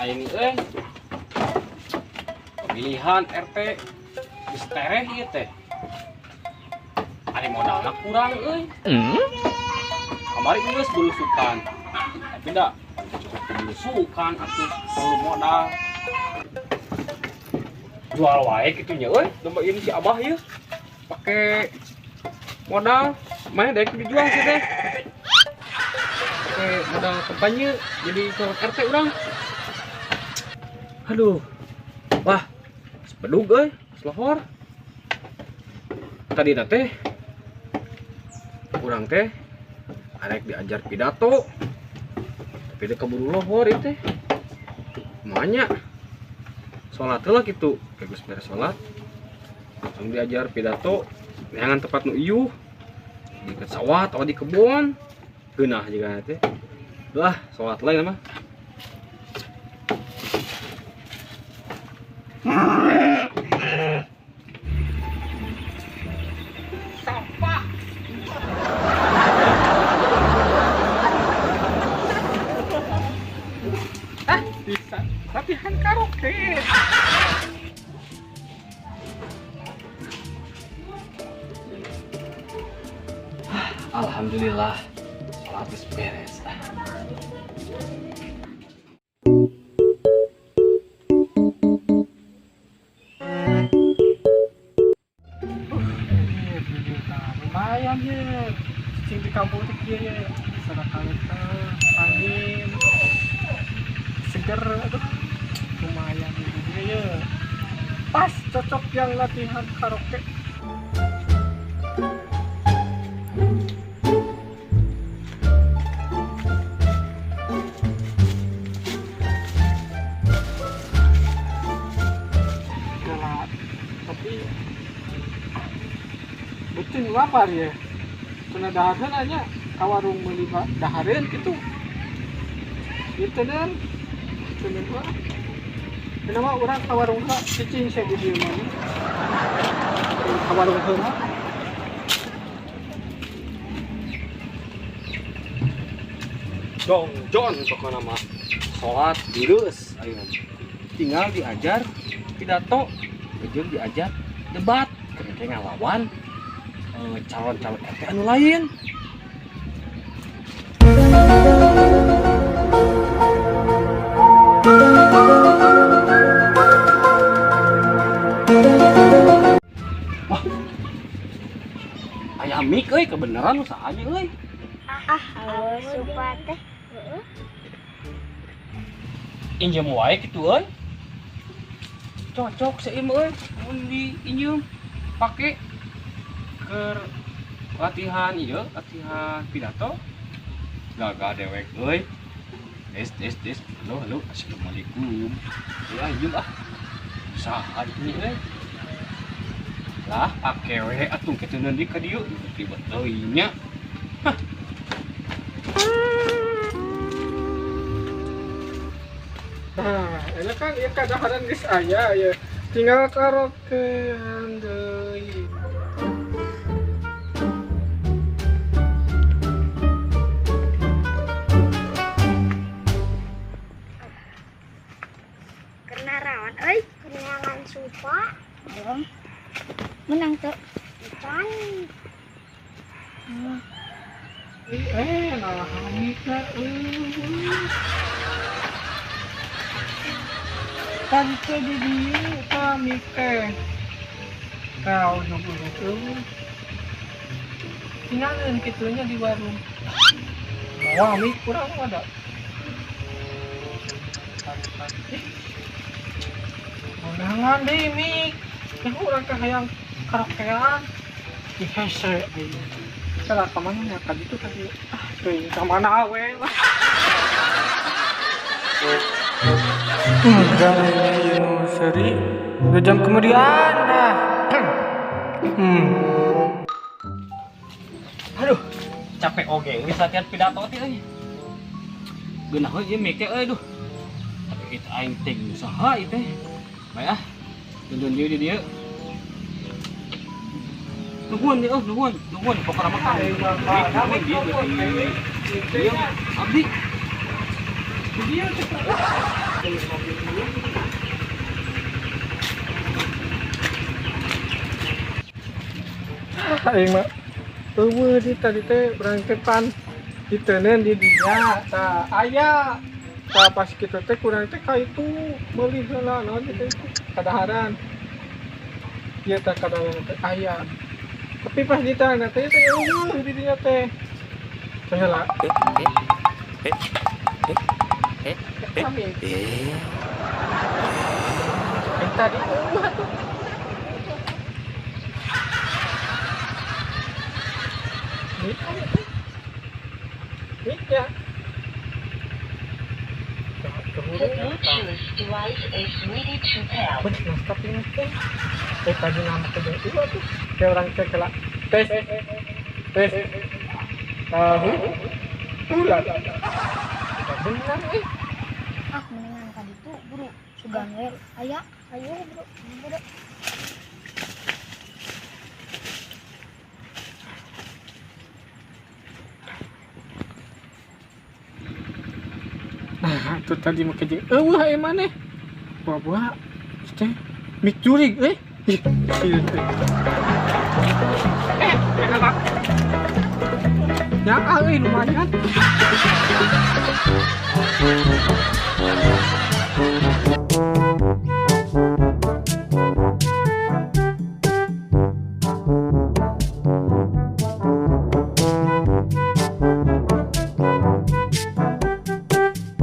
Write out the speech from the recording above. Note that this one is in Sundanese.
Aing euy. Pemilihan RT geus tereh ieu teh. Ari modalna kurang euy. Kamari geus belusukan. Tapi da cukup belusukan atuh perlu modal. Jual wae kitu nya euy, domba ieu si Abah ieu. Pake modal, mana daek dijual sih teh. Pake modal kampanye jadi calon RT urang. Aduh. Wah, sepedug euy, selohor. Tadi teh urang teh arek diajar pidato. Tapi teh keburu lohor ieu teh. Kumaha? Salat heula kitu, geus beres salat. Langsung diajar pidato, neangan tempat nu iuh. Di dekat sawah atau di kebun. Geunah jiga teh. Lah, salat lain mah. Sampah. Ah, bisa latihan karaoke. Alhamdulillah, salat geus beres. Lumayan ya, cicing di kampung teh kieu ya, sarakaleuteuh, angin seger, aduh, lumayan ya, ya. Pas cocok yang latihan karaoke. Gelap, tapi betul lapar ya. Kena dahareun aja ka warung meuli dahareun kitu. Ieu dan cenah mah. Kenapa urang ka warung heula cicing saya di dieu mah. Ka warung heula. Dong John pokokna mah salat direus ayeuna. Tinggal diajar pidato, jeung diajar debat, keur ngalawan calon-calon RT anu lain. Wah. Aya mik euy kebenaran usahanya euy. Ah, awas supa teh. Injem wae kitu euy. Cocok seuim euy mun diinjem pake keur latihan ieu, latihan pidato. Gagah dewek euy. Des des des. Halo halo, assalamualaikum. Ya injem ah. Saha ini euy? Lah pake we atuh kitu deui ka dieu ribet teuing nya. Hah. Nah, ini kan ieu kadaharan geus aya ya. Tinggal karaokean deui. Kenarawan euy, kenalan supa. Belum. Menang tuh. Ican. Nah, hamika euy. Tadi teh di dieu kami teh. Tah ujug-ujug euy. Tinggalin kitunya di warung. Wah, mik kurang ada. Undangan deh mik. Teh urang teh hayang karaokean. Ih hese euy. Salah ka mana nya ka ditu tadi. Ah, teuing ka mana we lah. Enggak, ini seri 2 jam kemudian dah. Aduh, capek oge geus latihan pidato teh euy. Geunah euy ieu mik teh euy duh. Tapi kita aing teh usaha ieu teh. Bae ah. Dundun dieu di dieu. Nuhun euy, nuhun, nuhun pokona mah nuhun dieu di dieu. Abdi. Di dieu teh. Tuh, mobil dulu. Aing mah euweuh di tadi teh berangketan diteundeun di dinya tah aya tah pas kitu teh kurang teh ka itu meuli heula naon teh itu kadaharan ieu teh kadaharan teh aya tapi pas ditanya teh teh euweuh di dinya teh teh heula kami tadi euweuh atuh. Ya. The Bluetooth device is ready to pair. Bener, tapi teh. Tadi nama teh itu tuh. Kayak orang cek lah. Tes. Tes. Tahu. Ulah. Benar eh. Ah, mendingan ka ditu, buru. Sugan we aya, ayo bro. Bro. Nah, itu tadi make jeung eueuh aya maneh. Buah-buah teh mik jurig euy. Ih, ieu teh. Eh, ya, euy lumayan.